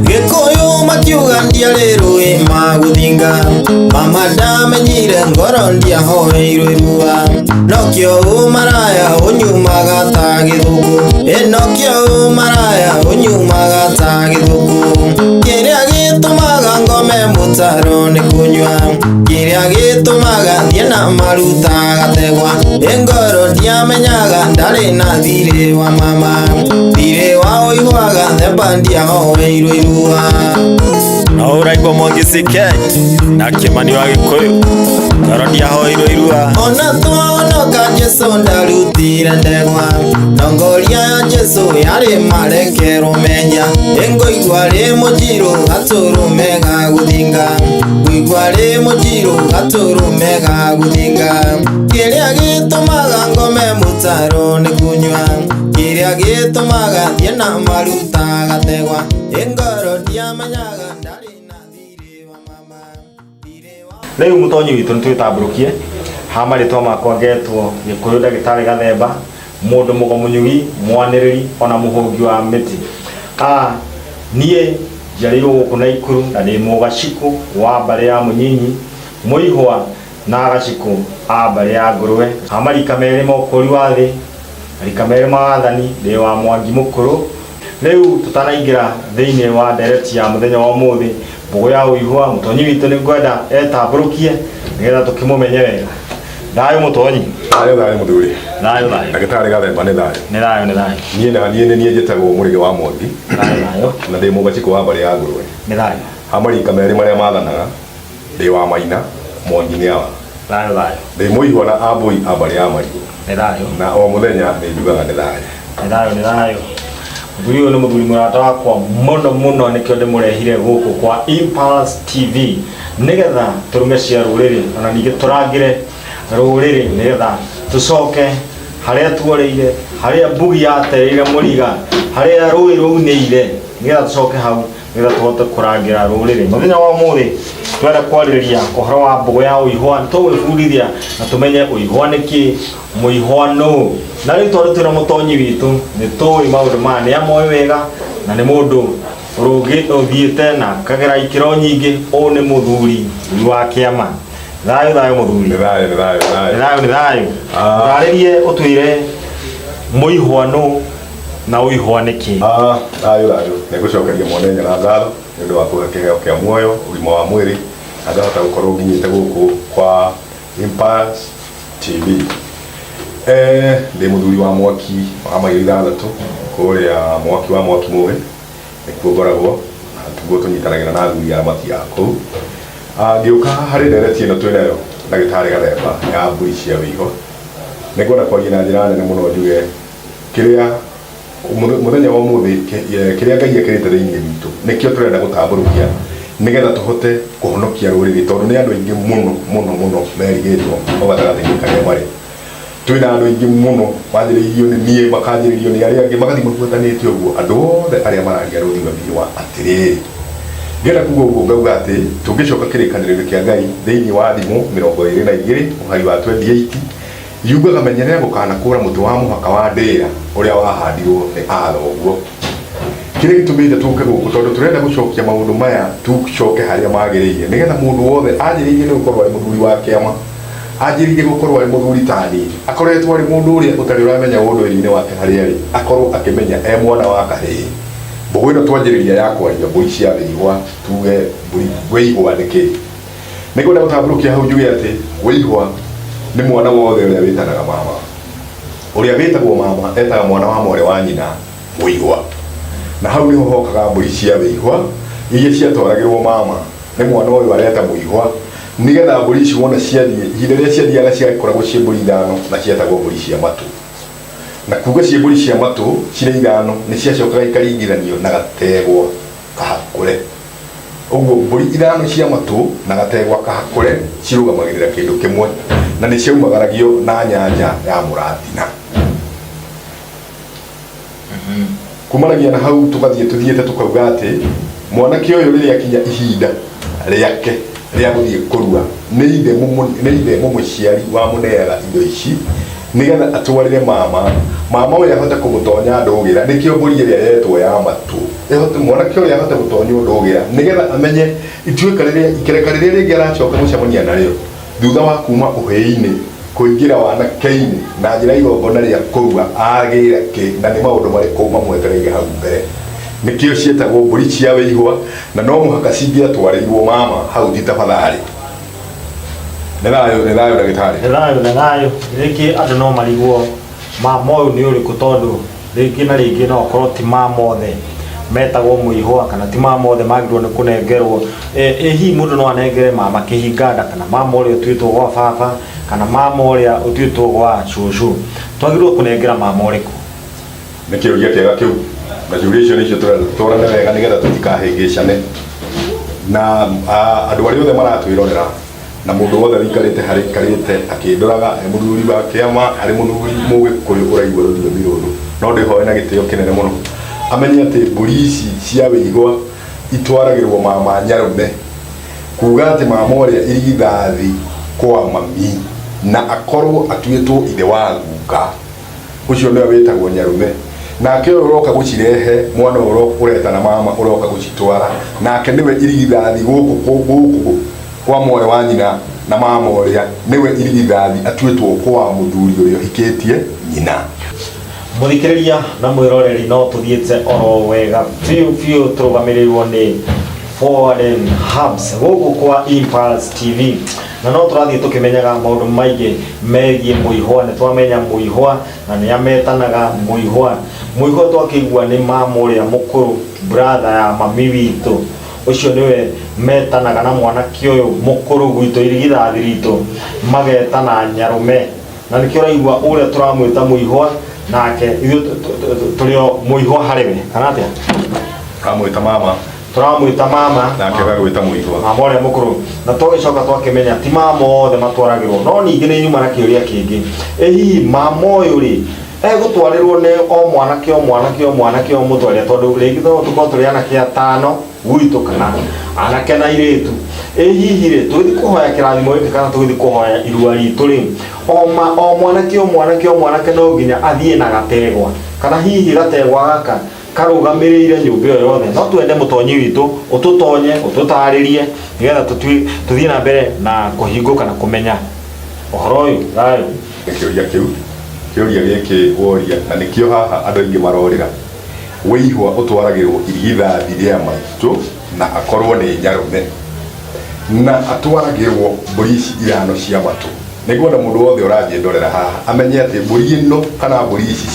Gĩkũyũ makiuga ndiarĩ rũĩ magũthinga. Mama ndamenyire ngoro ndiahoeirwo irua. Nokĩo ũmaraya ũnyumaga ta gĩthũkũ. Ĩnokĩo ũmaraya ũnyumaga ta gĩthũkũ. Kĩrĩa gĩtũmaga ngome mũtaro nĩ kũnyua. Kĩrĩa gĩtũmaga thiĩ na maruta gategwa. Ĩngoro ndiamenyaga ndarĩ na thirĩ wa mama. Thirĩ wa ũiguaga themba ndiahoeirwo irua. No ũraigua Mwangi CK na Kĩmani wa Gĩkũyũ, ngoro ndiahoeirwo irua. Ona twahonoka Jesũ ndarutire ndegwa. Ndongoria ya Jesũ yarĩ marekerwo mehia. Ĩngũigua rĩ mũnjirũ gatũrũme ga gũthinga. Ngũigua rĩ mũnjirũ gatũrũme ga gũthinga. Kĩrĩa gĩtũmaga ngome mũtaro nĩ kũnyua. Kĩrĩa gĩtũmaga thiĩ na maruta gategwa. Ĩngoro ndiamenyaga ndarĩ na thirĩ wa mama. Thirĩ wa Rĩu mũtonyi witũ nĩ twĩtambũrũkie ha marĩtwa makwa ngetwo Gĩkũyũ ndagĩtarĩ Gathemba, mũndũ mũgo mũnyugi, mwanĩrĩri ona mũhũngi wa mĩtĩ. Niĩ njiarĩirwo gũkũ Naikuru na ndĩ mũgacikũ wa mbarĩ ya Mũnyinyi, mũihwa na agacikũ a mbarĩ ya Ngũrũwe. Ha marika merĩ ma ũkũri wa thĩ, marika merĩ ma wathani, ndĩ wa Mwangi mũkũrũ. Rĩu tũtanaingĩra thĩinĩ wa ndereti ya mũthenya wa ũmũthĩ, mbũgũ ya ũihwa, mũtonyi witũ nĩ ngwenda etambũrũkie nĩgetha tũkĩmũmenye wega. Thayũ mũtonyi. Thayũ thayũ mũthuri. Thayũ thayũ. Ndagĩtarĩ Gathemba nĩ thayũ. Nĩ thayũ nĩ thayũ. Niĩ na niĩ nĩ niĩ njĩtagwo Mũrĩgĩ wa Mwangi. Thayũ thayũ. Na ndĩ mũgacikũ wa mbarĩ ya Ngũrũwe. Nĩ thayũ. Ha marika merĩ marĩa mathanaga, ndĩ wa Maina, Mwangi nĩ awa. Thayũ thayũ. Ndĩ mũihwa na ambũi a mbarĩ ya Marigũ. Nĩ thayũ. Na o mũthenya nĩ njugaga nĩ thayũ. Nĩ thayũ nĩ thayũ. Mũthuri ũyũ nĩ mũthuri mũrata wakwa mũno mũno, nĩkĩo ndĩmũrehire gũkũ kwa Impulse TV nĩgetha tũrume cia rũrĩrĩ ona ningĩ tũrangĩre rũrĩrĩ nĩgetha tũcoke harĩa tuorĩire, harĩa mbugi yatereire mũriga, harĩa rũĩ rũunĩire, nĩgetha tũcoke hau nĩgetha tũhote kũrangĩra rũrĩrĩ. Mũthenya wa ũmũthĩ twenda kwarĩrĩria ũhoro wa mbũgũ ya ũihwa, nĩ tũgwĩbundithia na tũmenye ũihwa nĩ kĩ, mũihwa nũ. Na rĩu tondũ twĩna mũtonyi witũ nĩ tũĩ maũndũ maya, nĩ amoĩ wega na nĩ mũndũ rũgĩ ũthiĩte na akagera ikĩro nyingĩ. Ũyũ nĩ mũthuri wa kĩama. Thayũ thayũ mũthuri. Nĩ thayũ nĩ thayũ nĩ Nĩ thayũ. thayũ nĩ thayũ. Ah. Ũtarĩrie ũtwĩre mũihwa nũ na ũihwa nĩ kĩ. Thayũ thayũ. Nĩ ngũcokeria Mwene Nyaga ngatho nĩ ũndũ wa kũhe kĩheo kĩa muoyo, ũgima wa mwĩrĩ, na ngahota gũkorwo nginyĩte gũkũ kwa Impulse TV. Ndĩ mũthuri wa mwaki wa mairo ithathatũ kũrĩa mwaki wa mwaki mũgĩ nĩkuo ngoragwo na tiguo tũnyitanagĩra na athuri a mati a kũu. Ngĩũka harĩ ndereti ĩno twĩnayo ndagĩtarĩ Gathemba ya mbũri cia wĩiho, nĩ ngwenda kwaria na njĩra nene mũno njuge kĩrĩa mũthenya wa ũmũthĩ kĩrĩa Ngai ekĩrĩte thĩinĩ witũ nĩkĩo tũrenda gũtambũrũkia nĩgetha tũhote kũhonokia rũrĩrĩ, tondũ nĩ andũ aingĩ mũno mũno mũno merigĩtwo o gatagatĩ-inĩ karĩa marĩ. Twĩna andũ aingĩ mũno manjĩrĩirio nĩ niĩ, makanjĩrĩrio nĩ arĩa angĩ, magathiĩ mabuatanĩte ũguo, andũ othe arĩa mararia rũthiomi rwa atĩrĩrĩ. Ngĩenda kuga ũguo ngauga atĩ tũngĩcoka kĩrĩkanĩro-inĩ kĩa Ngai thĩinĩ wa Thimo 22 mũhari wa 28 yugaga menyerera gũkanakũra mũtĩ wa mũhaka wa ndĩra ũrĩa wahandirwo nĩ athoguo. Kĩrĩa gĩtũmĩte tũke gũkũ tondũ tũrenda gũcokia maũndũ maya tũcoke harĩa magĩrĩire nĩgetha mũndũ wothe anjĩrĩirie nĩ gũkorwo arĩ mũthuri wa kĩama, anjĩrĩirie gũkorwo arĩ mũthuri ta niĩ, akoretwo arĩ mũndũ ũrĩa ũtarĩ ũramenya ũndũire-inĩ wake harĩa arĩ, akorwo akĩmenya e mwana wa kahĩĩ. Mbũgũ ĩno twanjĩrĩria ya kwaria mbũri cia wĩihwa, tuge mbũri wĩihwa nĩ kĩĩ? Nĩ ngwenda gũtambũrũkia hau njuge atĩ wĩihwa nĩ mwana wothe ũrĩa wĩtanaga mama. Ũrĩa wĩtagwo mama etaga mwana wa mwarĩ wa nyina wĩihwa. Na hau nĩho hokaga mbũri cia wĩihwa iria ciatwaragĩrwo mama nĩ mwana ũyũ areta mũihwa, nĩgetha mbũri ici wona ciathiĩ, ihinda rĩrĩa ciathiaga ciakoragwo ciĩ mbũri ithano na cietagwo mbũri cia matũ. Na kuga ciĩ mbũri cia matũ cirĩ ithano nĩ ciacokaga ikaringithanio na gategwa kahakũre. Ũguo mbũri ithano cia matũ na gategwa kahakũre cirũgamagĩrĩra kĩndũ kĩmwe, na nĩ ciaumagaragio na nyanja ya mũratina. Kumanagia na hau tũgathiĩ tũthiĩte tũkauga atĩ mwanake ũyũ rĩrĩa akinya ihinda rĩake rĩa gũthiĩ kũrua, nĩ ithe mũmũciari wamũneaga indo ici, Nĩgetha atwarĩre mama, mama ũyũ ahote kũmũtonya ndũgĩra, nĩkĩo mbũri ĩrĩa yetwo ya matũ. Ĩhote mwanake ũrĩa ahote gũtonywo ndũgĩra, nĩgetha amenye ituĩka rĩrĩa ikereka rĩrĩa rĩngĩ aracoka gũcemania narĩo thutha wa kuma ũhĩĩ-inĩ kũingĩra wanake-inĩ na njĩra ya igongona rĩa kũrua agĩre kĩ na nĩ maũndũ marĩkũ mamwetereire hau mbere. Nĩkĩo ciĩtagwo mbũri cia wĩihwa na no mũhaka cingĩatwarĩirwo mama hau ti tafadhali. Nĩ thayũ, nĩ thayũ ndagĩtarĩ. Nĩ thayũ, nĩ thayũ. Rĩngĩ andũ no marigwo mama ũyũ nĩ ũrĩkũ tondũ rĩngĩ na rĩngĩ no ũkorwo ti mama othe metagwo mũihwa kana ti mama othe magĩrĩirwo nĩ kũnengerwo. Ĩ hihi mũndũ no anengere mama kĩhinga nda kana mama ũrĩa ũtuĩtwo gwa baba kana mama ũrĩa ũtuĩtwo gwa cũcũ. Twagĩrĩirwo kũnengera mama ũrĩkũ? Nĩ kĩũria kĩega kĩu, na ciũria icio nĩcio tũrenda tũtwarane wega nĩgetha tũtikahĩngĩcane. Na andũ arĩa othe maratwĩrorera na mũndũ wothe ũikarĩte harĩa aikarĩte akĩndoraga e mũthuri wa kĩama, arĩ mũthuri mũgĩkũyũ ũraigua rũthiomi rũrũ, no ndĩhoe na gĩtĩo kĩnene mũno amenye atĩ mbũri ici cia wĩigwa itwaragĩrwo mama nyarũme, kuga atĩ mama ũrĩa irigithathi kwa mami na akorwo atuĩtwo ithe wa guka. Ũcio nĩwe wĩtagwo nyarũme. Nake ũyũ ũroka gũcirehe, mwana ũyũ ũretana mama ũroka gũcitwara, nake nĩwe irigithathi gũkũ gũkũ kwa mwarĩ wa nyina na mama ũrĩa, nĩwe irigithathi atuĩtwo kwa mũthuri ũrĩa ũhikĩtie nyina. Mũthikĩrĩria na mwĩroreri no tũthiĩte oro wega biũ biũ tũrũgamĩrĩirwo nĩ Forwarding Hubs gũkũ kwa Impulse TV. Na no tũrathiĩ tũkĩmenyaga maũndũ maingĩ megiĩ mũihwa. Nĩ twamenya mũihwa na nĩ ametanaga mũihwa. Mũihwa twakĩigua nĩ mama ũrĩa mũkũrũ, brother ya mami witũ. Ũcio nĩwe metanaga na mwanake ũyũ mũkũrũ gwitũ, irigithathi ritũ, magetana nyarũme. Na nĩkĩo ũraigua ũrĩa tũramwĩta mũihwa nake ithuĩ tũrĩ o mũihwa harĩ we, kana atĩa? Ũramwĩta mama. Tũramwĩta mama. Nake agagwĩta mũihwa. Mama ũrĩa mũkũrũ. Na twagĩcoka twakĩmenya ti mama othe matwaragĩrwo. No ningĩ nĩ nyuma na kĩũria kĩngĩ. Ĩ hihi mama ũyũ rĩ, egũtwarĩrwo nĩ o mwanake o mwanake o mwanake o mũtwarĩre? Tondũ rĩngĩ no tũkorwo tũrĩ anake atano gwitũ kana anake na airĩtu. Ĩ hihi rĩ, tũgĩthiĩ kũhoya kĩrathimo gĩkĩ kana tũgĩthiĩ kũhoya irua ritũ rĩ, o ma, o mwanake o mwanake o mwanake no nginya athiĩ na gategwa? Kana hihi gategwa gaka karũgamĩrĩire nyũmba ĩyo yothe? No twende mũtonyi witũ ũtũtonye, ũtũtarĩrie nĩgetha tũthiĩ na mbere na kũhingũka na kũmenya ũhoro ũyũ. Thayũ. Nĩ kĩũria kĩu, kĩũria gĩkĩ woria, na nĩkĩo haha andũ aingĩ marorĩra. Wĩihwa ũtwaragĩrwo irigithathi rĩa maitũ na akorwo nĩ nyarũme, na atwaragĩrwo mbũri ici ithano cia matũ. Nĩngwenda mũndũ wothe ũranjĩndorera haha amenye atĩ mbũri ĩno kana mbũri ici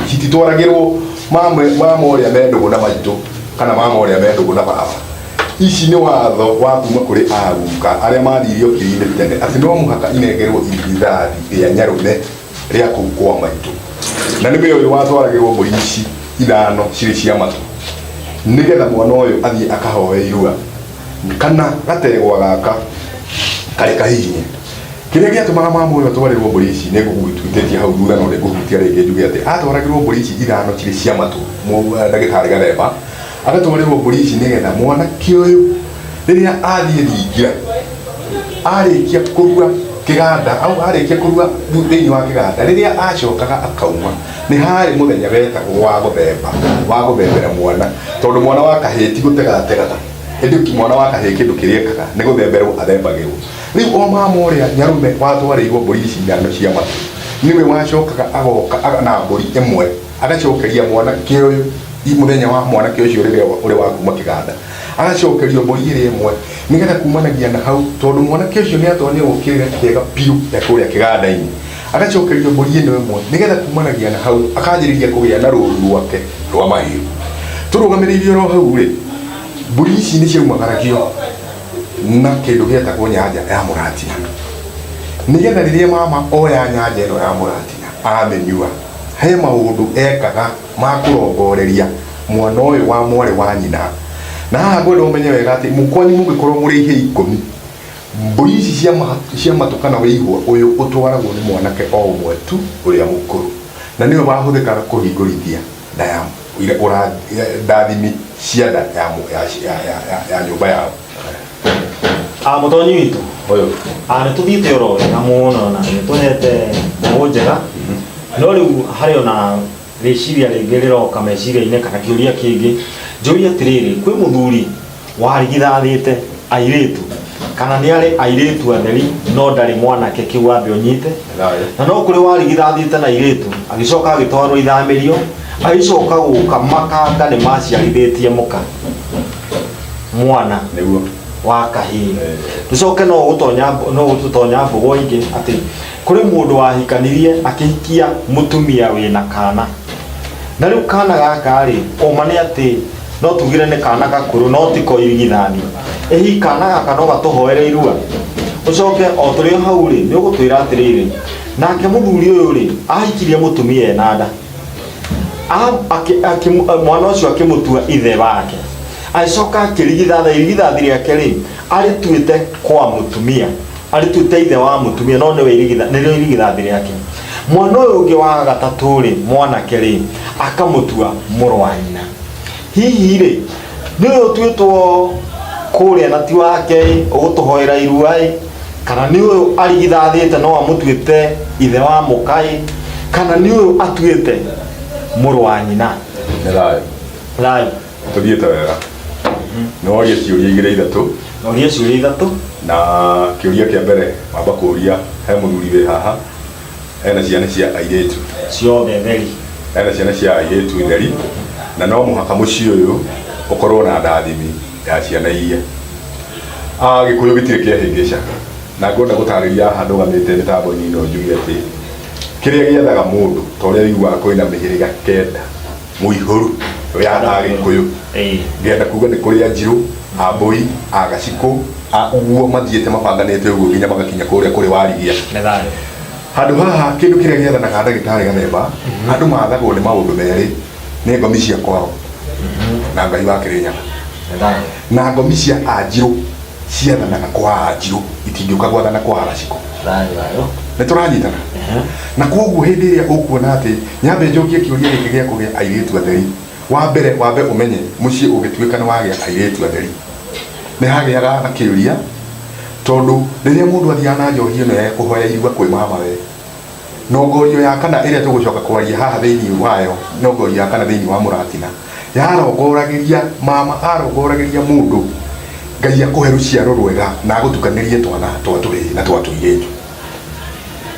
cititwaragĩrwo mama ũrĩa me ndũgũ na maitũ kana mama ũrĩa me ndũgũ na baba. Ici nĩ watho wa kuma kũrĩ aguka arĩa mathire ũkiri-inĩ tene atĩ no mũhaka inengerwo irigithathi rĩa nyarũme rĩa kũu kwa maitũ. Na nĩwe ũyũ watwaragĩrwo mbũri ici ithano cirĩ cia matũ nĩgetha mwana ũyũ athiĩ akahoe irua kana gategwa gaka karĩ kahihinye. Kĩrĩa gĩatũmaga mama ũyũ atwarĩrwo mbũri ici nĩ ngũgũtuĩtĩtie hau thutha no nĩ ngũhutia rĩngĩ njuge atĩ atwaragĩrwo mbũri ici ithano cirĩ cia matũ ndagĩtarĩ Gathemba agatwarĩrwo mbũri ici nĩgetha mwanake ũyũ rĩrĩa athiĩ thingira arĩkia kũrua kĩganda au arĩkia kũrua thĩinĩ wa kĩganda rĩrĩa acokaga akauma nĩ harĩ mũthenya wetagwo wa gũthemba wa gũthembera mwana tondũ mwana wa kahĩĩ ti gũtega ategaga ĩndĩ mwana wa kahĩĩ kĩndũ kĩrĩa ekaga nĩ gũthemberwo athembagĩrwo. Rĩu o mama ũrĩa nyarũme watwarĩirwo mbũri ici ithano cia matũ nĩwe wacokaga agoka na mbũri ĩmwe agacokeria mwanake ũyũ mũthenya wa mwanake ũcio rĩrĩa ũrĩ wa kuma kĩganda agacokerio mbũri ĩrĩa ĩmwe nĩgetha kumanagia na hau tondũ mwanake ũcio nĩ atonyerwo kĩrĩra kĩega biũ ya kũrĩa kĩganda-inĩ agacokerio mbũri ĩno ĩmwe nĩgetha kumanagia na hau akanjĩrĩria kũgĩa na rũru rwake rwa mahiũ. Tũrũgamĩrĩirie oro hau rĩ, mbũri ici nĩ ciaumagaragio na kĩndũ gĩetagwo nyanja ya mũratina nĩgetha rĩrĩa mama oya nyanja ĩno ya mũratina amĩnyua he maũndũ ekaga ma kũrongoreria mwana ũyũ wa mwarĩ wa nyina. Na haha ngwenda ũmenye wega atĩ kwanyu mũngĩkorwo mũrĩ ihĩĩ ikũmi, mbũri ici cia matũ kana wĩihwa ũyũ ũtwaragwo nĩ mwanake o ũmwe tu ũrĩa mũkũrũ, na nĩwe wahũthĩkaga kũhingũrithia nda ya ndathimi cia nda ya nyũmba yao. Mũtonyi witũ. Ũyũ. Nĩ tũthiĩte oro wega mũno na nĩ tũhete mbegũ njega. No rĩu harĩ ona rĩciria rĩngĩ rĩroka meciria-inĩ kana kĩũria kĩngĩ njũrie atĩrĩrĩ, kwĩ mũthuri warigithathĩte airĩtu kana nĩ arĩ airĩtu atheri no ndarĩ mwanake, kĩu wambe ũnyite. Thayũ. Na no kũrĩ warigithathĩte na airĩtu agĩcoka agĩtwarwo ithamĩrio, agĩcoka gũka makanga nĩ maciarithĩtie mũka mwana Nĩguo. Wa kahĩĩ. Eh. Tũcoke no gũtonya no gũtũtonya mbũgũ ingĩ atĩ kũrĩ mũndũ wahikanirie akĩhikia mũtumia wĩna kana, na rĩu kana gaka rĩ, ũma nĩ atĩ no tugire nĩ kana gakũrũ no tiko irigithani. Ĩhi kana gaka no gatũhoere irua? Ũcoke o tũrĩ o hau rĩ, nĩ ũgũtwĩra atĩrĩrĩ, nake mũthuri ũyũ rĩ, ahikirie mũtumia ena nda. Mwana ũcio akĩmũtua ithe wake, agĩcoka akĩrigithatha irigithathi rĩake rĩ, arĩtuĩte kwa mũtumia, arĩtuĩte ithe wa mũtumia, no nĩwe nĩrĩo irigithathi rĩake. Mwana ũyũ ũngĩ wa gatatũ rĩ, mwanake rĩ, akamũtua mũrũ wa nyina. Hihi rĩ, nĩ ũyũ ũtuĩtwo kũrĩa na ti wake ĩ, ũgũtũhoera irua ĩ, kana nĩ ũyũ arigithathĩte no amũtuĩte ithe wa mũka ĩ, kana nĩ ũyũ atuĩte mũrũ wa nyina? Nĩ thayũ. Thayũ. Tũthiĩte wega. Nĩ woria ciũria igĩrĩ ithatũ. Noria ciũria ithatũ. Na kĩũria kĩa mbere wamba kũũria, he mũthuri wĩ haha ena ciana cia airĩtu ciothe theri. Ena ciana cia airĩtu theri, na no mũhaka mũciĩ ũyũ ũkorwo na ndathimi ya ciana iria. Ah, Gĩkũyũ gĩtirĩ kĩahĩngĩca, na ngwenda gũtarĩria haha ndũgamĩte mĩtambo-inĩ ĩno njuge atĩ kĩrĩa gĩethaga mũndũ, ta ũrĩa ũiguaga kwĩna mĩhĩrĩga 9 mũihũru ya Agĩkũyũ, ngenda kuga nĩ kũrĩ Anjirũ, Ambũi, Agacikũ, a ũguo mathiĩte mabanganĩte ũguo nginya magakinya kũrĩa kũrĩ Warigia. Nĩ thayũ. Handũ haha kĩndũ kĩrĩa gĩathanaga, ndagĩtarĩ Gathemba, andũ mathagwo nĩ maũndũ merĩ, nĩ ngomi cia kwao na Ngai wa Kĩrĩnyaga. Nĩ thayũ. Na ngomi cia Anjirũ ciathanaga kwa Anjirũ, itingĩũka gwathana kwa Agacikũ. Thayũ thayũ. Nĩ tũranyitana? Na koguo hĩndĩ ĩrĩa ũkuona atĩ nyambe njokie kĩũria gĩkĩ gĩa kũgĩa airĩtu atheri, wa mbere wambe ũmenye mũciĩ ũngĩtuĩka nĩ wagĩa airĩtu atheri, nĩ hagĩaga na kĩũria, tondũ rĩrĩa mũndũ athiaga na njohi ĩno ya kũhoya irua kwĩ mamawe, nongorio ya kana ĩrĩa tũgũcoka kwaria haha thĩinĩ wayo, nongorio ya kana thĩinĩ wa mũratina yarongoragĩria mama, arongoragĩria mũndũ Ngai akũhe rũciaro rwega na agũtukanĩrie twana twa tũhĩĩ na twa tũirĩtu.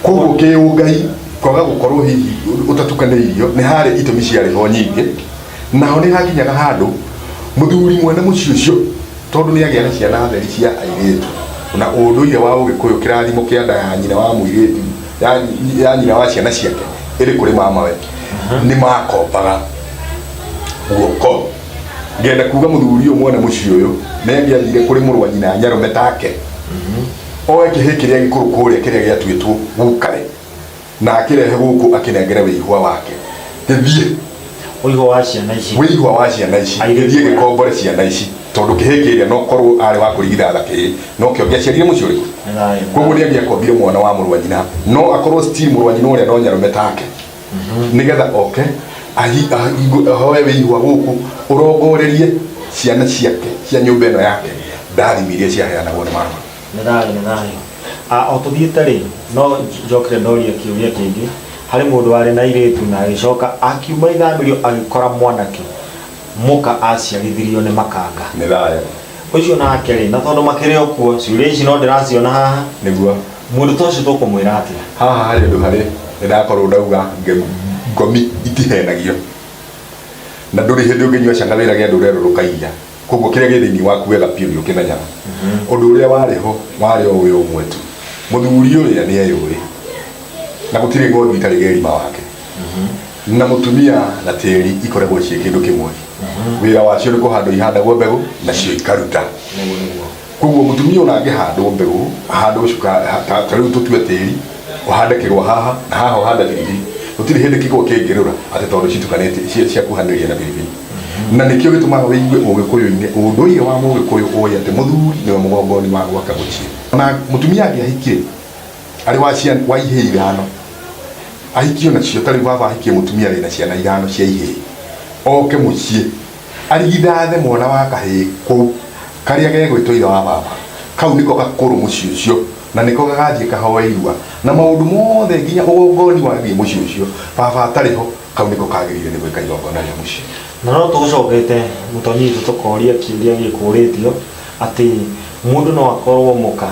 Koguo kĩũngai kwaga gũkorwo hihi ũtatukanĩirio nĩ harĩ itũmi ciarĩ ho nyingĩ. Naho nĩ hakinyaga handũ mũthuri mwene mũciĩ ũcio, tondũ nĩ agĩa na ciana theri cia airĩtu, na ũndũire wa Ũgĩkũyũ kĩrathimo kĩa nda ya nyina wa mũirĩtu ya nyina wa ciana ciake ĩrĩ kũrĩ mamawe, nĩ makombaga guoko. Ngenda kuga mũthuri ũyũ mwene mũciĩ ũyũ nĩ angĩathire kũrĩ mũrũ wa nyina nyarũme take, oe kĩhĩ kĩrĩa gĩkũrũ kũrĩa kĩrĩa gĩatuĩtwo gũkare, na akĩrehe gũkũ akĩnengere wĩihwa wake gĩthiĩ. Ũigua wa ciana ici. Wĩihwa wa ciana ici. Airĩtu gĩthiĩ aya. Gĩkombore ciana ici, tondũ kĩhĩ kĩrĩa no korwo arĩ wa kũrigithatha kĩhĩ no kĩo gĩaciarire mũciĩ ũrĩkũ. Nĩ thayũ. Koguo nĩ angĩakombire mwana wa mũrũ wa nyina, no akorwo still mũrũ wa nyina ũrĩa no nyarũme take, nĩgetha oke ahoe wĩihwa gũkũ ũrongorerie ciana ciake cia nyũmba ĩno yake ndathimi iria ciaheanagwo nĩ mama. Nĩ thayũ, nĩ thayũ. O tũthiĩte rĩ, no njokere ndorie kĩũria kĩngĩ. Harĩ mũndũ warĩ na airĩtu na agĩcoka akiuma ithamĩrio agĩkora mwanake mũka aciarithirio nĩ makanga. Nĩ thayũ. Ũcio nake rĩ, na tondũ makĩrĩ o kuo, ciũria ici no ndĩraciona haha, Nĩguo. Mũndũ ta ũcio tũkũmwĩra atĩa? Haha harĩ ũndũ harĩ nĩ ndakorwo ndauga ngomi itihenagio, na ndũrĩ hĩndĩ ũngĩnyua canga wĩrage andũ ũrerũrũka iria. Koguo kĩrĩa gĩ thĩinĩ waku wega biũ nĩ ũkĩmenyaga. Ũndũ ũrĩa warĩ ho warĩ o ũyũ ũmwe tu, mũthuri ũrĩa nĩ eyũĩ, na gũtirĩ ng'ondu itarĩ gerima wake, na mũtumia na tĩri ikoragwo ciĩ kĩndũ kĩmwe. Wĩra wacio nĩ kũhandwo, ihandagwo mbegũ nacio ikaruta. Nĩguo nĩguo. Koguo mũtumia ona angĩhandwo mbegũ, ahandwo cuka, ta rĩu tũtue tĩri ũhande kĩgwa haha na haha ũhande biribiri, gũtirĩ hĩndĩ kĩgwa kĩngĩrũra atĩ tondũ citukanĩte ciakuhanĩrĩria na biribiri. Na nĩkĩo gĩtũmaga wĩigue Ũgĩkũyũ-inĩ, ũndũire wa Mũgĩkũyũ ũĩ atĩ mũthuri nĩwe mũgongoni wa gwaka mũciĩ. Na mũtumia angĩahikire arĩ wa ciana wa ihĩĩ ithano, ahikio nacio, ta rĩu baba ahikie mũtumia wĩna ciana ithano cia ihĩĩ, oke mũciĩ arigithathe mwana wa kahĩĩ kũu karĩa gegwĩtwo ithe wa baba, kau nĩko gakũrũ mũciĩ ũcio. Na nĩko gagathiĩ kahoe irua na maũndũ mothe nginya ũgongoni wagiĩ mũciĩ ũcio baba atarĩ ho, kau nĩko kagĩrĩire nĩ gwĩka igongona rĩa mũciĩ. Na no tũgũcokete mũtonyi witũ tũkoria kĩũria gĩkũrĩtio atĩ mũndũ no akorwo mũka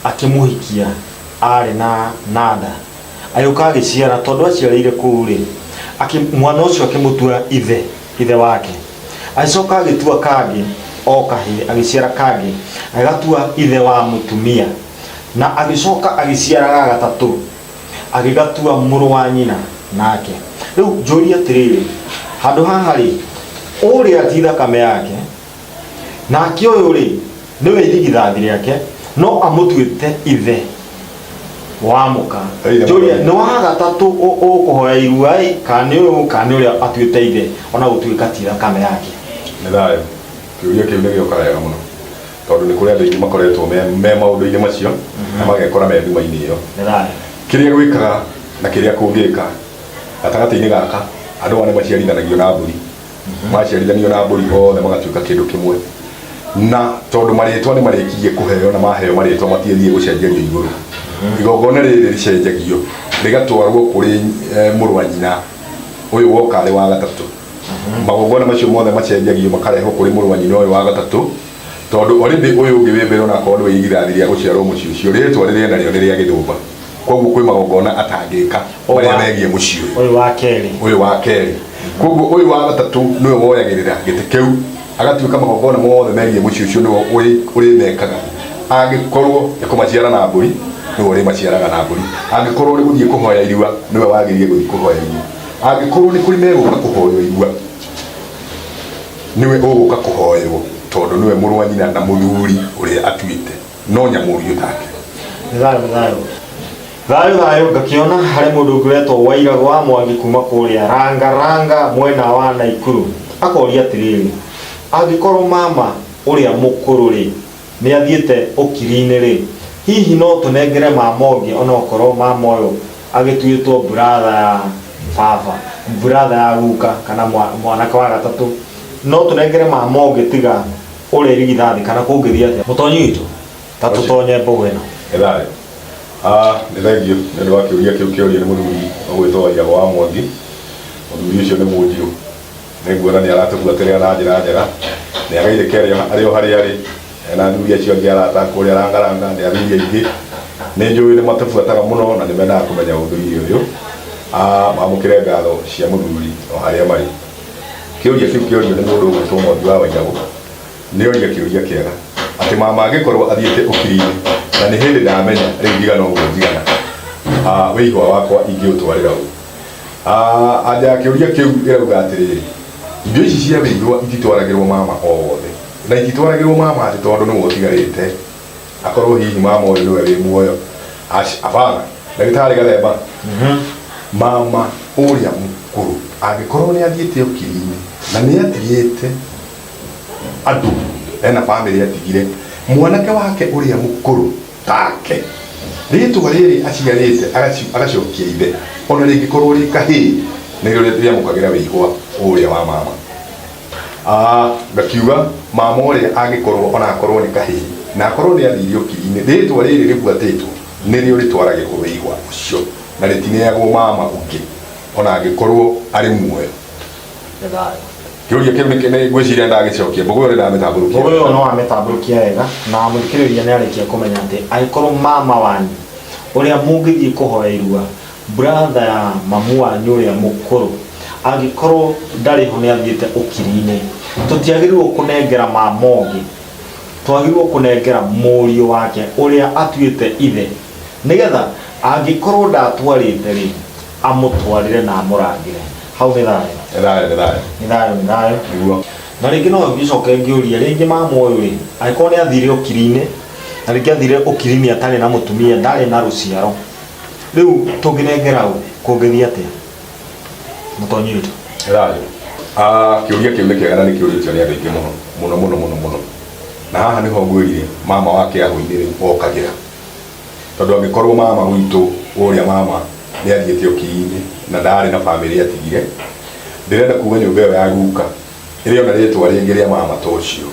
akĩmũhikia arĩ na nanda agĩũka agĩciara tondũ aciarĩire kũu rĩ mwana ũcio akĩmũtua ithe ithe wake agĩcoka agĩtua kangĩ o kahĩĩ agĩciara kangĩ agĩgatua ithe wa mũtumia na agĩcoka agĩciara ga gatatũ agĩgatua mũrũ wa nyina nake. Rĩu njũrie atĩrĩrĩ, handũ haha rĩ, ũrĩa ti thakame yake, nake ũyũ rĩ, nĩwe irigithathi rĩake, no amũtuĩte ithe wa mũka. Ithe Njũrie, mũrũ. nĩ wa gatatũ ũkũhoya irua ĩ, kana nĩ ũyũ, kana nĩ ũrĩa atuĩte ithe, ona gũtuĩka ti thakame yake? Nĩ thayũ. Kĩũria kĩu nĩ gĩoka wega mũno tondũ nĩ kũrĩ andũ aingĩ makoretwo me maũndũ-inĩ macio na magekora me nduma-inĩ ĩyo. Nĩ thayũ. Kĩrĩa gwĩkaga na kĩrĩa kũngĩka gatagatĩ-inĩ gaka, andũ aya nĩ maciarithanagio na mbũri. Maciarithanio na mbũri othe magatuĩka kĩndũ kĩmwe, na tondũ marĩtwa nĩ marĩkirie kũheo na maheo marĩtwa matiathiĩ gũcenjerio igũrũ, igongona rĩrĩ rĩcenjagio rĩgatwarwo kũrĩ mũrũ wa nyina ũyũ woka arĩ wa gatatũ. Magongona macio mothe macenjagio makarehwo kũrĩ mũrũ wa nyina ũyũ wa gatatũ, tondũ already ũyũ ũngĩ wĩ mbere onakorwo nĩwe irigithathi rĩa gũciarwo mũciĩ ũcio, rĩtwa rĩrĩa narĩo nĩ rĩa gĩthũmba, koguo kwĩ magongona atangĩka marĩa megiĩ mũciĩ ũyũ. Ũyũ wa kerĩ. Ũyũ wa kerĩ. Koguo ũyũ wa gatatũ nĩwe woyagĩrĩra gĩtĩ kĩu, agatuĩka magongona mothe megiĩ mũciĩ ũcio nĩwe ũrĩmekaga. Angĩkorwo nĩ kũmaciara na mbũri, nĩwe ũrĩmaciaraga na mbũri. Angĩkorwo nĩ gũthiĩ kũhoya irua, nĩwe wagĩrĩire gũthiĩ kũhoya irua. Angĩkorwo nĩ kũrĩ megũka kũhoywo irua, nĩwe ũgũka kũhoywo, tondũ nĩwe mũrũ wa nyina na mũthuri ũrĩa atuĩte, no nyamũriũ take. Nĩ thayũ, nĩ thayũ. Thayũ thayũ, ngakĩona harĩ mũndũ ũngĩ ũretwo Wairagũ wa Mwangi kuma kũrĩa Ranga Ranga mwena wa Naikuru. Akoria atĩrĩrĩ, angĩkorwo mama ũrĩa mũkũrũ rĩ nĩ athiĩte ũkiri-inĩ rĩ, hihi no tũnengere mama ũngĩ onokorwo mama ũyũ agĩtuĩtwo brother ya baba, brother ya guka kana mwanake wa gatatũ, no tũnengere mama ũngĩ tiga ũrĩa irigithathi kana kũngĩthiĩ atĩa? Mũtonyi witũ, ta tũtonye mbũgũ ĩno. Nĩ thayũ. Nĩ thengio nĩ ũndũ wa kĩũria kĩu kĩorio nĩ mũthuri ũgwĩtwo Wairagũ wa Mwangi. Mũthuri ũcio nĩ mũnjirũ, nĩ nguona nĩ aratũbuatĩrĩra na njĩra njega. Nĩ ageithĩke arĩ o harĩa arĩ, ena athuri acio angĩ arata kũrĩa Rangaranga, nĩ athuri aingĩ. Nĩ njũĩ nĩ matũbuataga mũno na nĩ mendaga kũmenya ũndũire ũyũ. Mamũkĩre ngatho cia mũthuri o harĩa marĩ. Kĩũria kĩu kĩorio nĩ mũndũ ũgwĩtwo Mwangi wa Wairagũ. Nĩ oria kĩũria kĩega atĩ mama angĩkorwo athiĩte ũkiri-inĩ na nĩ hĩndĩ ndamenya rĩu njigana ũguo njigana, wĩihwa wakwa ingĩũtwarĩra ũ? Anja ya kĩũria kĩu ĩrauga atĩrĩrĩ, indo ici cia wĩihwa ititwaragĩrwo mama o wothe, na ititwaragĩrwo mama atĩ tondũ nĩwe ũtigarĩte, akorwo hihi mama ũyũ nĩwe wĩ muoyo. Hapana, ndagĩtarĩ Gathemba, mama ũrĩa mũkũrũ angĩkorwo nĩ athiĩte ũkiri-inĩ na nĩ atigĩte andũ ena bamĩrĩ atigire, mwanake wake ũrĩa mũkũrũ take rĩtwa rĩrĩ aciarĩte agacokia ithe, ona rĩngĩkorwo rĩ kahĩĩ, nĩrĩo rĩamũkagĩra wĩihwa ũrĩa wa mama. Ngakiuga mama ũrĩa angĩkorwo ona akorwo nĩ kahĩĩ na akorwo nĩ athire ũkiri-inĩ, rĩtwa rĩrĩ rĩbuatĩtwo nĩrĩo rĩtwaragĩrwo wĩihwa ũcio na rĩtineagwo mama ũngĩ ona angĩkorwo arĩ muoyo. Nĩ thayũ. Kĩũria kĩu nĩ ngwĩciria ndagĩcokia, mbũgũ ĩyo nĩ ndamĩtambũrũkia. Mbũgũ ĩyo no wamĩtambũrũkia wega, na mũthikĩrĩria nĩ arĩkia kũmenya atĩ angĩkorwo mama wanyu ũrĩa mũngĩthiĩ kũhoya irua, brother ya mamu wanyu ũrĩa mũkũrũ, angĩkorwo ndarĩ ho nĩ athiĩte ũkiri-inĩ, tũtiagĩrĩirwo kũnengera mama ũngĩ, twagĩrĩirwo kũnengera mũriũ wake ũrĩa atuĩte ithe, nĩgetha angĩkorwo ndatwarĩte rĩ, amũtwarĩre na amũrangĩre. Hau nĩ thayũ. Nĩ thayũ, nĩ thayũ. Nĩ thayũ, nĩ thayũ. Nĩguo. Na rĩngĩ no ngĩcoke ngĩũrie rĩngĩ mama ũyũ rĩ, angĩkorwo nĩ athire ũkiri-inĩ, na rĩngĩ athire ũkiri-inĩ atarĩ na mũtumia, ndarĩ na rũciaro, rĩu tũngĩnengera ũ, kũngĩthiĩ atĩa? Mũtonyi witũ. Nĩ thayũ. Kĩũria kĩu nĩ kĩega na nĩ kĩũrĩtio nĩ andũ aingĩ mũno, mũno mũno mũno mũno. Na haha nĩho ngwĩrire mama wa kĩahũ-inĩ rĩu okagĩra. Tondũ angĩkorwo mama gwitũ ũrĩa mama nĩ athiĩte ũkiri-inĩ na ndarĩ na bamĩrĩ atigire, ndĩrenda kuga nyũmba ĩyo ya guka ĩrĩ ona rĩtwa rĩngĩ rĩa mama ta ũcio,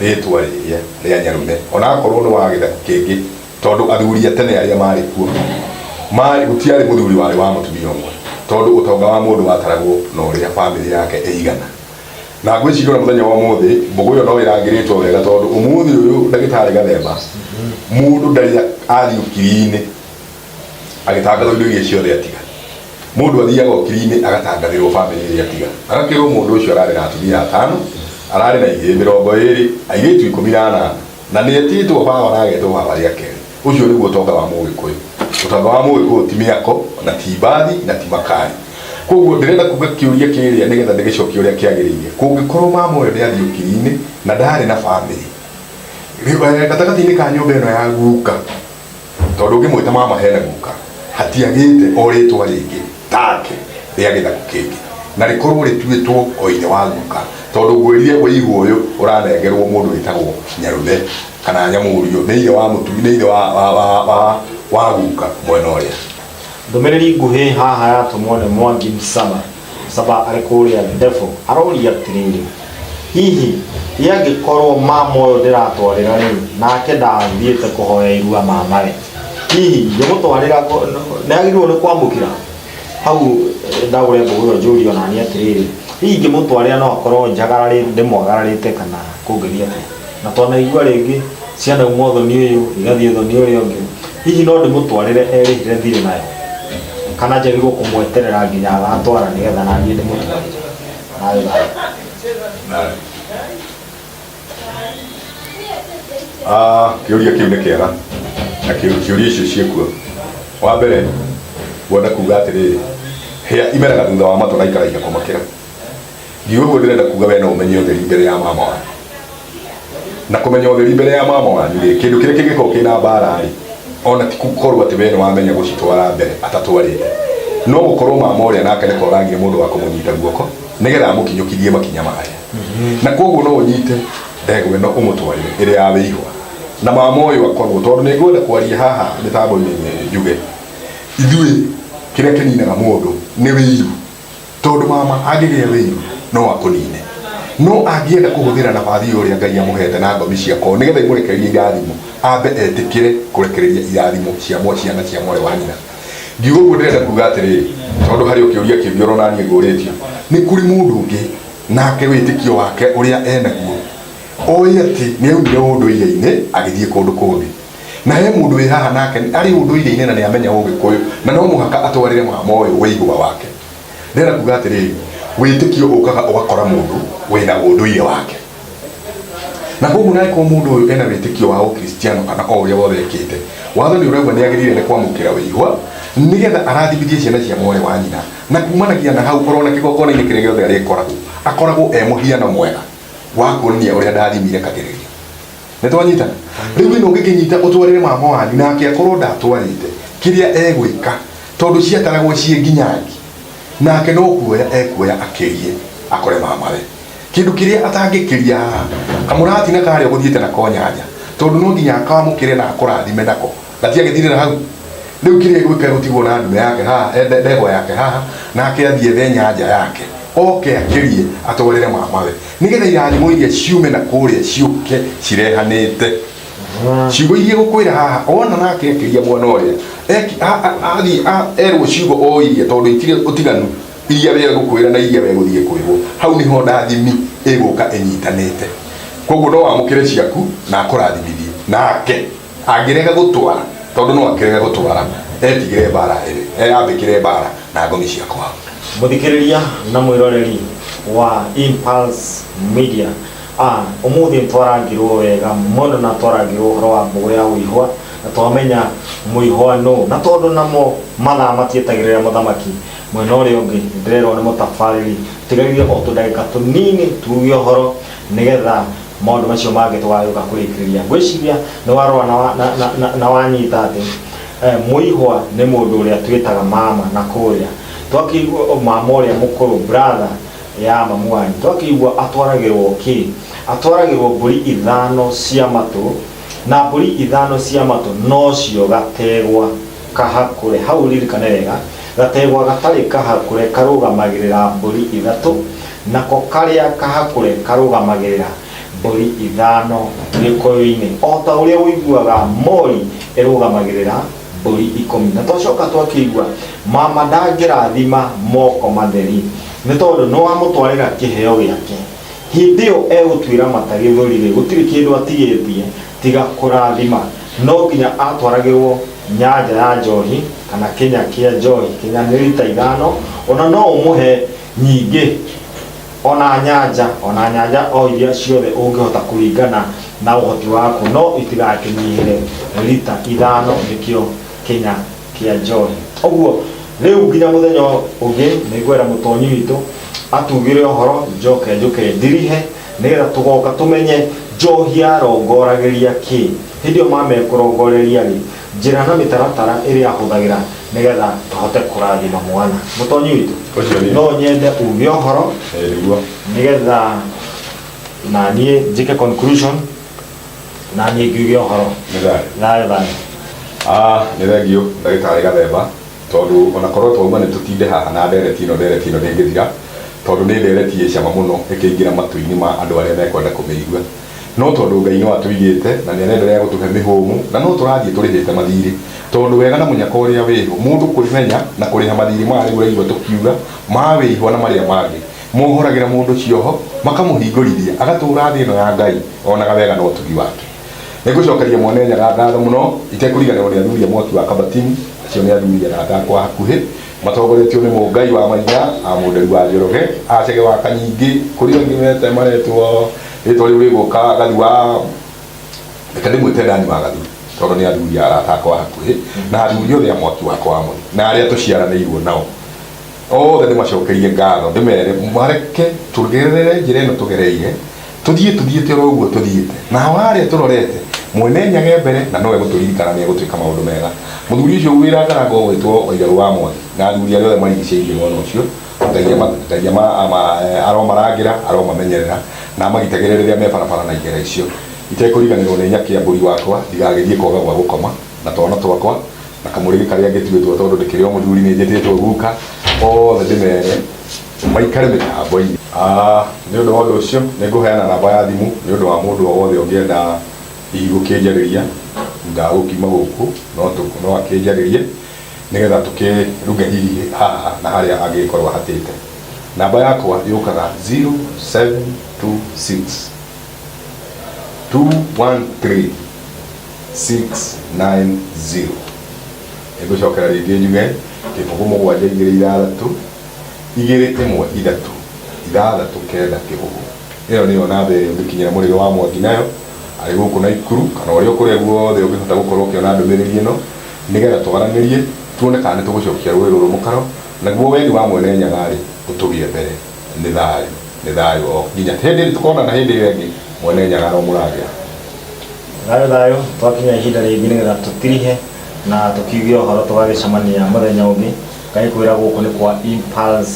rĩtwa rĩrĩa rĩa nyarume, ona akorwo nĩ wa gĩthaku kĩngĩ. Tondũ athuri a tene arĩa marĩ kuo marĩ gũtiarĩ mũthuri warĩ wa mũtumia ũmwe, tondũ ũtonga wa mũndũ wataragwo na ũrĩa bamĩrĩ yake ĩigana. Na ngwĩciria ona mũthenya wa ũmũthĩ mbũgũ ĩyo no ĩrangĩrĩtwo wega, tondũ ũmũthĩ ũyũ ndagĩtarĩ Gathemba, mũndũ ndarĩ athiĩ ũkiri-inĩ agĩtangathwo indo iria ciothe atiga. Mũndũ athiaga ũkiri-inĩ agatangathĩrwo bamĩrĩ ĩrĩa atiga, agakĩrwo mũndũ ũcio ararĩ na atumia atano, ararĩ na ihĩĩ 20, airĩtu 18, na nĩ etĩtwo baba na agetwo baba rĩa kerĩ. Ũcio nĩguo ũtonga wa Mũgĩkũyũ. Ũtonga wa Mũgĩkũyũ ti mĩako na ti mbathi na ti makari. Koguo ndĩrenda kuga kĩũria kĩrĩa nĩgetha ndĩgĩcokie ũrĩa kĩagĩrĩire. Kũngĩkorwo mama ũyũ nĩ athiĩ ũkiri-inĩ na ndarĩ na bamĩrĩ, gatagatĩ-inĩ ka nyũmba ĩno ya guka, tondũ ũngĩmwĩta mama hena guka, hatiagĩte o rĩtwa rĩngĩ take rĩa gĩthaku kĩngĩ na rĩkorwo rĩtuĩtwo o ithe wa guka, tondũ ngwĩrire wĩigũ ũyũ ũranengerwo mũndũ wĩtagwo Nyaruthe kana Nyamũriũ, nĩ ithe wa mũtumi, nĩ ithe wa, wa, wa, wa, wa guka mwena ũrĩa. Ndũmĩrĩri nguhĩ haha yatũmwo nĩ Mwangi Msaba. Msaba arĩ kũrĩa Ndebo aroria atĩrĩrĩ, hihi ĩ angĩkorwo mama ũyũ ndĩratwarĩra rĩ, nake ndathiĩte kũhoya irua mama-rĩ, hihi ngĩmũtwarĩra nĩ agĩrĩirwo nĩ kwamũkĩra? Hau ndagũre mbũgũ ĩyo njũrie onaniĩ atĩrĩrĩ, hihi ingĩmũtwarĩra no akorwo ndĩmwagararĩte kana kũngĩthiĩ atĩa? Na twanaigua rĩngĩ cianauma ũthoni ũyũ igathiĩ ũthoni ũrĩa ũngĩ, hihi no ndĩmũtwarĩre erĩhĩre thirĩ nayo? Kana njagĩrĩirwo kũmweterera nginya agatwara nĩgetha naniĩ ndĩmũtwarĩre? Thayũ thayũ. Ah, kĩũria kĩu nĩ kĩega na kĩũria icio ciĩkuo. Wa mbere ngwenda kuga atĩrĩrĩ, hĩa imeraga thutha wa matũ na ikaraiha kũmakĩra. Ngiuga ũguo ndĩrenda kuga we no ũmenye ũtheri mbere ya mama wanyu. Na kũmenya ũtheri mbere ya mama wanyu rĩ, kĩndũ kĩrĩa kĩngĩkorwo kĩna mbara rĩ, ona ti gũkorwo atĩ we nĩ wamenya gũcitwara mbere atatwarĩte, no gũkorwo mama ũrĩa nake nĩ koragire mũndũ wa kũmũnyita guoko nĩgetha amũkinyũkithie makinya marĩa. Na koguo no ũnyite ndegwa ĩno ũmũtwarĩre ĩrĩ ya wĩihwa, na mama ũyũ akorwo, tondũ nĩ ngwenda kwaria haha mĩtambo-inĩ njuge, ithuĩ kĩrĩa kĩninaga mũndũ nĩ wĩiru. Tondũ mama angĩgĩa wĩiru no akũnine, no angĩenda kũhũthĩra nabathi ĩyo ũrĩa Ngai amũhete na ngomi cia kwao nĩgetha imũrekererie irathimo, ambe etĩkĩre kũrekereria irathimo cia ciana cia mwarĩ wa nyina. Ngiuga ũguo ndĩrenda kuga atĩrĩrĩ, tondũ harĩ o kĩũria kĩngĩ oro naniĩ ngũrĩtio, nĩ kũrĩ mũndũ ũngĩ nake wĩtĩkio wake ũrĩa enaguo oĩ atĩ nĩ aumire ũndũire-inĩ agĩthiĩ kũndũ kũngĩ. Na he mũndũ wĩ haha nake arĩ ũndũire-inĩ na nĩ amenya Ũgĩkũyũ na no mũhaka atwarĩre mama ũyũ wĩigua wake. Ndĩrenda kuga atĩrĩrĩ, wĩtĩkio ũkaga ũgakora mũndũ wĩna ũndũire wake. Na koguo nangĩkorwo mũndũ ũyũ ena wĩtĩkio wa Ũkristiano kana o ũrĩa wothe ekĩte, watho nĩ ũrauga nĩ agĩrĩire nĩ kwamũkĩra wĩihwa nĩgetha arathimithie ciana cia mwarĩ wa nyina. Na kumanagia na hau orona kĩgongona-inĩ kĩrĩa gĩothe arĩkoragwo, akoragwo e mũhiano mwega wa kuonania ũrĩa ndathimire kagererio. Nĩ twanyitana? Rĩu ĩno ũngĩkĩnyita ũtwarĩre mama wanyu nake akorwo ndatwarĩte, kĩrĩa egwĩka, tondũ ciataragwo ciĩ nginyangi, nake no kuoya ekuoya akĩrie akore mamawe. Kĩndũ kĩrĩa atangĩkĩria haha, kamũratina karĩa ũgũthiĩte nako nyanya, tondũ no nginya akamũkĩre na akũrathime nako, gatiagĩthirĩra hau. Rĩu kĩrĩa egwĩka egũtigwo na ndume yake haha, ndegwa yake haha, nake athiĩ ethe nyanja yake, oke akĩrie atwarĩre mamawe, nĩgetha irathimo iria ciume na kũrĩa ciũke cirehanĩte. Ciugo iria gũkwĩra haha, ona nake akĩria mwana ũrĩa, athiĩ erwo ciugo o iria, tondũ itirĩ ũtiganu, iria we egũkwĩra na iria we gũthiĩ kwĩrwo, hau nĩho ndathimi ĩgũka ĩnyitanĩte. Koguo no wamũkĩre ciaku na akũrathimithie, nake angĩrega gũtwara, tondũ no akĩrege gũtwara, etigĩre mbara ĩrĩ, eyambĩkĩre mbara na ngomi cia kwao. Mũthikĩrĩria na mwĩroreri wa Impulse Media, ũmũthĩ nĩtwarangĩrwo wega mũno na twarangĩrwo ũhoro wa mbũgũ ya ũihwa na twamenya mũihwa nũ, na tondũ namo mathaa matietagĩrĩra mũthamaki mwena ũrĩa ũngĩ, ndĩrerwo nĩ mũtabarĩri tigarire o tũndagĩka tũnini tuge ũhoro nĩgetha maũndũ macio mangĩ tũgagĩũka kũrĩkĩrĩria. Ngwĩciria nĩ warora na wanyita atĩ mũihwa nĩ mũndũ ũrĩa twĩtaga mama na kũrĩa twakĩigua mama ũrĩa mũkũrũ, brother ya mamu wanyu, twakĩigua atwaragĩrwo kĩ? Atwaragĩrwo mbũri ithano cia matũ, na mbũri ithano cia matũ nocio gategwa kahakũre. Hau ririkane wega, gategwa gatarĩ kahakũre karũgamagĩrĩra mbũri ithatũ, nako karĩa kahakũre karũgamagĩrĩra Mbũri ithano Gĩkũyũ-inĩ, o ta ũrĩa ũiguaga mori ĩrũgamagĩrĩra mbũri ikũmi. Na twacoka twakĩigua mama ndangĩrathima moko matheri, nĩ tondũ nĩ wamũtwarĩra kĩheo gĩake. Hĩndĩ ĩyo egũtuĩra mata gĩthũri-rĩ, gũtirĩ kĩndũ atigĩtie tiga kũrathima. No nginya atwaragĩrwo nyanja ya njohi kana kĩnya kĩa njohi. Kĩnya nĩ rita ithano, ona no ũmũhe nyingĩ. Ona nyanja, ona nyanja o iria ciothe ũngĩhota kũringana na ũhoti waku, no itigakĩnyihĩre rita ithano, nĩkĩo kĩnya kĩa njohi. Ũguo rĩu nginya mũthenya ũngĩ nĩngwenda mũtonyi witũ atugĩre ũhoro, njoke njũke ndirihe, nĩgetha tũgoka tũmenye njohi yarongoragĩria kĩ. Hĩndĩ ĩyo mama ekũrongoreria rĩ, njĩra na mĩtaratara ĩrĩa ahũthagĩra nĩgetha tũhote kũrathima mwana. Mũtonyi witũ, Ũcio nĩ no nyende uge ũhoro nĩguo. nĩgetha na niĩ njĩke conclusion na niĩ ngiuge ũhoro. Nĩ thayũ. Thayũ thayũ. Ah, nĩ thengiũ ndagĩtarĩ Gathemba, tondũ ona korwo twauma nĩ tũtinde haha na ndereti ĩno, ndereti ĩno ndĩngĩthira, tondũ nĩ ndereti ĩ cama mũno ĩkĩingĩra matũ-inĩ ma andũ arĩa mekwenda kũmĩigua. No tondũ Ngai no atũigĩte na nĩ arenderea gũtũhe mĩhũmũ na no tũrathiĩ tũrĩhĩte mathirĩ, tondũ wega na mũnyaka ũrĩa wĩho, mũndũ kwĩmenya na kũrĩha mathirĩ maya rĩu ũraigua tũkiuga ma wĩihwa na marĩa mangĩ, mohoragĩra mũndũ cioho, makamũhingũrithia, agatũũra thĩ ĩno ya Ngai onaga wega na ũtugi wake. Nĩngũcokeria Mwene Nyaga ngatho mũno, itekũriganĩrwo nĩ athuri a mwaki wa Kabatini, acio nĩ athuri arata akwa a hakuhĩ, matongoretio nĩ Mũngai wa Maina, a Mũnderu wa Njoroge, a Chege wa Kanyingĩ, kũrĩ angĩ mete maretwo rĩtwa rĩu rĩgũka Gathu wa, reke ndĩmwĩte Dani wa Gathu, tondũ nĩ athuri arata akwa a hakuhĩ, na athuri othe a mwaki wakwa wa mũthĩ, na arĩa tũciaranĩirwo nao. Othe ndĩmacokerie ngatho, ndĩmere mareke tũgerere njĩra ĩno tũgereire, Tũthiĩ tũthiĩte oro ũguo tũthiĩte. Naho harĩa tũrorete, Mwene Nyaga e mbere na nowe gũtũririkana nĩ egũtwĩka maũndũ mega. Mũthuri ũcio wĩ rangarango ũgwĩtwo Waitherũ wa Mwangi na athuri arĩa othe marigicĩirie mwana ũcio, Ngai ama, Ngai ama, ama, aromarangĩra, aromamenyerera na amagitagĩre rĩrĩa me barabara na igera icio. Itekũriganĩrwo nĩ Nyakĩambũri wakwa ndigagĩthiĩ kwaga gwa gũkoma na twana twakwa na kamũrĩgĩ karĩa ngĩtuĩtwo tondũ ndĩkĩrĩ o mũthuri nĩ njĩtĩtwo guka, othe ndĩmere maikare mĩtambo-inĩ. Nĩ ũndũ wa ũndũ ũcio, nĩ ngũheana namba ya thimũ nĩ ũndũ wa mũndũ o wothe ũngĩenda hihi gũkĩnjarĩria thutha wa gũkiuma gũkũ, no akĩnjarĩrie nĩgetha tũkĩruge hihi haha na harĩa angĩgĩkorwo ahatĩte. Namba yakwa yũkaga 0726 213 690. Nĩ ngũcokera rĩngĩ njuge kĩbũgũ mũgwanja igĩrĩ ithathatũ igĩrĩ ĩmwe ithatũ ithathatũ kenda kĩbũgũ. Ĩyo nĩyo namba ĩrĩa ũngĩkinyĩra Mũrĩgĩ wa Mwangi nayo arĩ gũkũ Naikuru kana ũrĩa kũrĩa guothe ũngĩhota gũkorwo ũkĩona ndũmĩrĩri ĩno nĩgetha twaranĩrie tuone kana nĩ tũgũcokia rũĩ rũrũ mũkaro naguo wendi wa Mwene Nyaga-rĩ ũtũgĩe mbere. Nĩ thayũ, nĩ thayũ o nginya hĩndĩ ĩrĩa tũkonana hĩndĩ ĩyo ĩngĩ Mwene Nyaga aromũrangĩra. Thayũ thayũ, twakinya ihinda rĩngĩ nĩgetha tũtirihe na tũkiuge ũhoro tũgagĩcemania mũthenya ũngĩ. Ngagĩkwĩra gũkũ nĩ kwa Impulse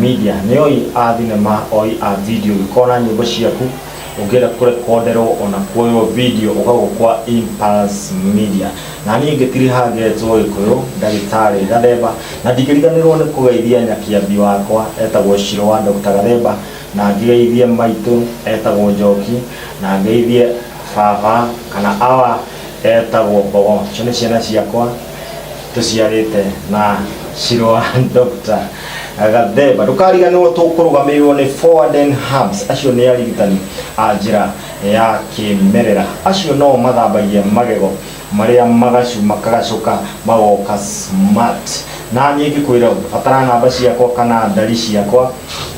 Media. Nĩ oi a thinema, oi a video, ũngĩkorwo na nyĩmbo ciaku ũngĩenda kũrekonderwo ona kuoywo video ũka gũkũ kwa Impulse Media. Na niĩ ngĩtiriha ngetwo Gĩkũyũ ndagĩtarĩ Gathemba, na ndingĩriganĩrwo nĩ kũgeithia nyakĩambi wakwa etagwo Shiro wa Dr. Gathemba, na ngĩgeithie maitũ etagwo Njoki, na ngeithie baba kana awa etagwo Mbogo. Icio nĩ ciana ciakwa tũciarĩte na Shiro wa Dr. Gathemba. Ndũkariganĩrwo tũkũrũgamĩrĩrwo nĩ Forwarden Hubs, acio nĩ arigitani a njĩra ya kĩmerera. Acio no mathambagia magego marĩa magacu makagacũka magoka smart. Na niĩ ngĩkwĩra ũngĩbatara namba ciakwa kana ndari ciakwa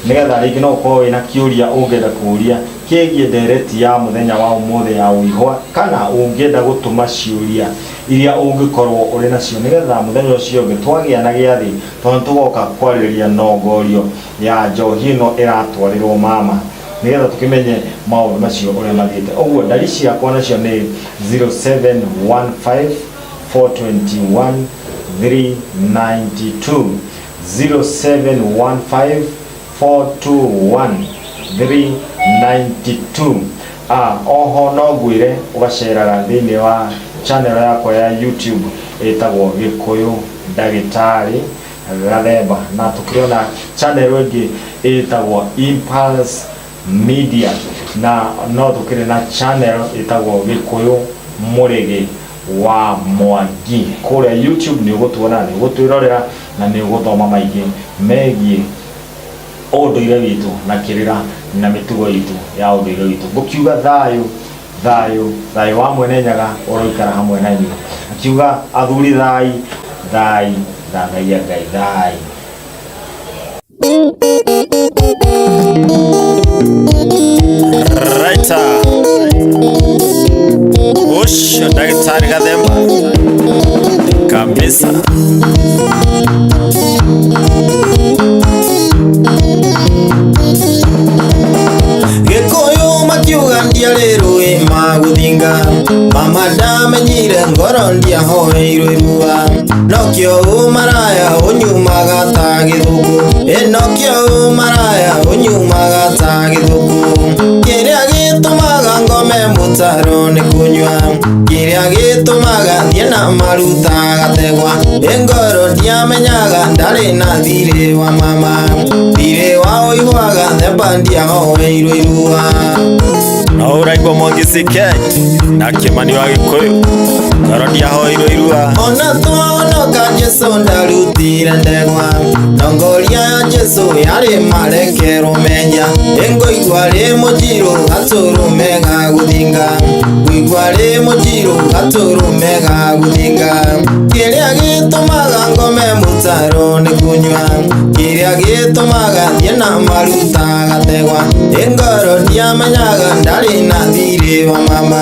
nĩgetha rĩngĩ no ũkorwo wĩna kĩũria ũngĩenda kũũria kĩgiĩ ndereti ya mũthenya wa ũmũthĩ ya ũihwa kana ũngĩenda gũtũma ciũria iria ũngĩkorwo ũrĩ nacio nĩgetha mũthenya ũcio ũngĩ twagĩa na gĩathĩ tondũ nĩtũgoka kwarĩrĩria nongorio ya njohi ĩno ĩratwarĩrwo mama nĩgetha tũkĩmenye maũndũ macio ũrĩa mathiĩte. Ũguo ndari ciakwa nacio nĩ 0715 421 392 0715 421 392. Oho no ngwĩre ũgaceraga thĩinĩ wa channel yakwa ya YouTube ĩtagwo Gĩkũyũ Ndagĩtarĩ Gathemba, na tũkĩrĩ ona channel ĩngĩ ĩtagwo Impulse Media. Na no tũkĩrĩ na channel ĩtagwo Gĩkũyũ Mũrĩgĩ wa Mwangi kũrĩa YouTube. Nĩ ũgũtuona, nĩ ũgũtwĩrorera na nĩ ũgũthoma maingĩ megiĩ ũndũire witũ na kĩrĩra na mĩtugo itũ ya ũndũire witũ. Ngũkiuga thayũ, thayũ, thayũ wa Mwene Nyaga ũroikara hamwe na inyuĩ. Akiuga athuri thai, thai, thathaiya Ngai thai. Raita ũcio ndagĩtarĩ Gathemba kabisa. Gĩkũyũ makiuga ndiarĩ rũĩ magũthinga, mama ndamenyire ngoro ndiahoeirwo irua, nokĩo ũmaraya ũnyumaga ta gĩthũkũ, ĩnokĩo ũmaraya ũnyumaga ta gĩthũkũ. Kĩrĩa gĩtũmaga ngome mũtaro nĩ kũnyua, kĩrĩa gĩtũmaga thiĩ na maruta gategwa, ĩ ngoro ndiamenyaga ndarĩ na thirĩ wa mama, thirĩ wa ũiguaga themba ndiahoeirwo irua. No ũraigua Mwangi CK na Kĩmani wa Gĩkũyũ, ngoro ndiahoeirwo irua. Ona twahonoka Jesũ ndarutire ndegwa, ndongoria ya Jesũ yarĩ marekerwo menya, ĩngũigua rĩ mũnjirũ gatũrũme ga gũthinga, ngũigua rĩ mũnjirũ gatũrũme ga gũthinga. Kĩrĩa gĩtũmaga ngome mũtaro nĩ kũnyua, kĩrĩa gĩtũmaga thiĩ na maruta gategwa, ĩ ngoro ndiamenyaga ndarĩ na thirĩ wa mama,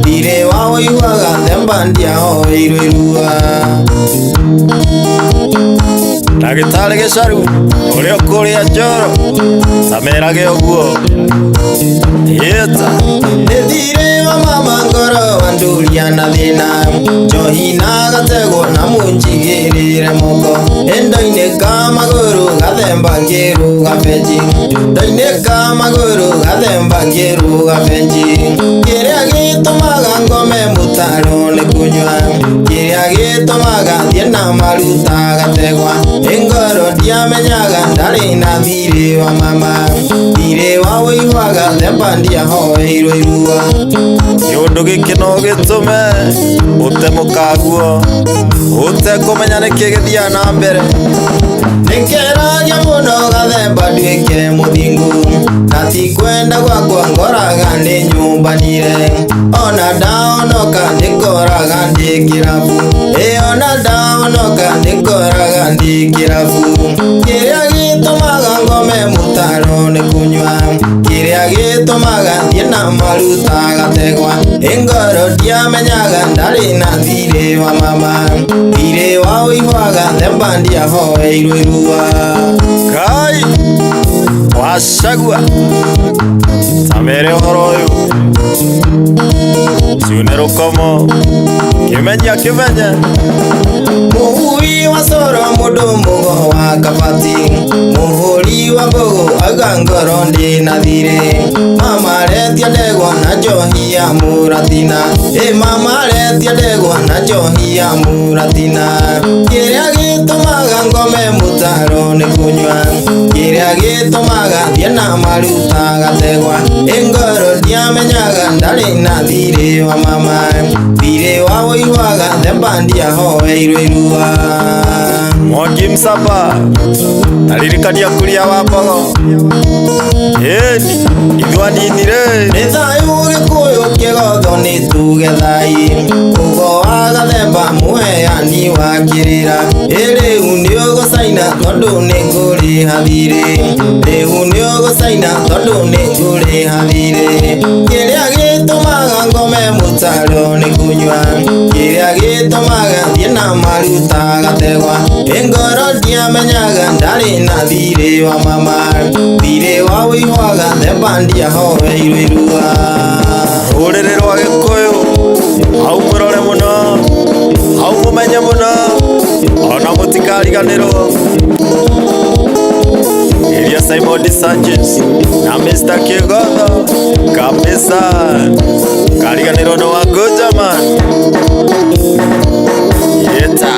thirĩ wa ũiguaga themba ndiahoeirwo irua. Ndagĩtarĩ Gĩcaru ũrĩa ũkũrĩa njoro tamerage ũguo ĩta. Nĩ thirĩ wa mama ngoro wanduria na thĩna, njohi na gategwo na mũnjigĩrĩre moko, ĩndoinĩka magũrũ gathemba ngĩrũga benji, ndoinĩka magũrũ gathemba ngĩrũga benji. Kĩrĩa gĩtũmaga ngome mũtaro nĩ kũnyua, kĩrĩa gĩtũmaga thiĩ na maruta gategwa, ĩ ngoro ndiamenyaga ndarĩ na thirĩ wa mama, thirĩ wa ũiguaga themba ndiahoeirwo irua. Kĩũndũ gĩkĩ no gĩtũme ũte mũkaguo ũtekũmenya nĩkĩ gĩthiaga na mbere. Nĩngeragia mũno gathemba nduĩke mũthingu, na ti kwenda gwakwa ngoraga nĩ nyũmbanire, ona ndahonoka nĩngoraga ndĩ kĩrabu, ĩ ona ndahonoka nĩngoraga ndĩ kĩrabu. Kĩrĩa gĩtũmaga ngome mũtaro nĩ kũnyua, kĩrĩa gĩtũmaga thiĩ na maruta gategwa, ĩ ngoro ndiamenyaga ndarĩ na thirĩ wa mama, thirĩ wa ũiguaga themba ndiahoeirwo irua. Kai wacagua tamere ũhoro ũyũ ciune rũkomo kĩmenya kĩmenye. Mũhui wa coro mũndũ mũgo wa kabati, mũhũri wa mbũgũ auga ngoro ndĩ na thirĩ, mama aretia ndegwa na njohi ya mũratina, ĩ mama aretia ndegwa na njohi ya mũratina. Kĩrĩa gĩtũmaga ngome mũtaro nĩ kũnyua, kĩrĩa gĩtũmaga thiĩ na maruta gategwa, ĩ ngoro ndiamenyaga ndarĩ na thirĩ wa mama, thirĩ wa ũiguaga themba ndiahoeirwo irua. Mwangi Msaba taririkania kuria wa mbogo ĩni ithuĩ anini rĩ. Nĩ thayũ Gĩkũyũ kĩgotho nĩ tuge thai, ũgo wa gathemba mũheani wa kĩrĩra, ĩ rĩu nĩ ũgũcaina tondũ nĩ ngũrĩha thirĩ, rĩu nĩ ũgũcaina tondũ nĩ ngũrĩha thirĩ. Kĩrĩa gĩtũmaga ngome mũtaro nĩ kũnyua, kĩrĩa gĩtũmaga thiĩ na maruta gategwa, ĩ ngoro ndiamenyaga ndarĩ na thirĩ wa mama, thirĩ wa ũiguaga themba ndiahoeirwo irua. Rũrĩrĩ rwa Gĩkũyũ hau mũrore mũno, hau mũmenye mũno, ona mũtikariganĩrwo. Iria Simon Sanchez na Mr. Kĩgotho kabisa kariganĩrwo nĩ Wangũnja man. Yeta.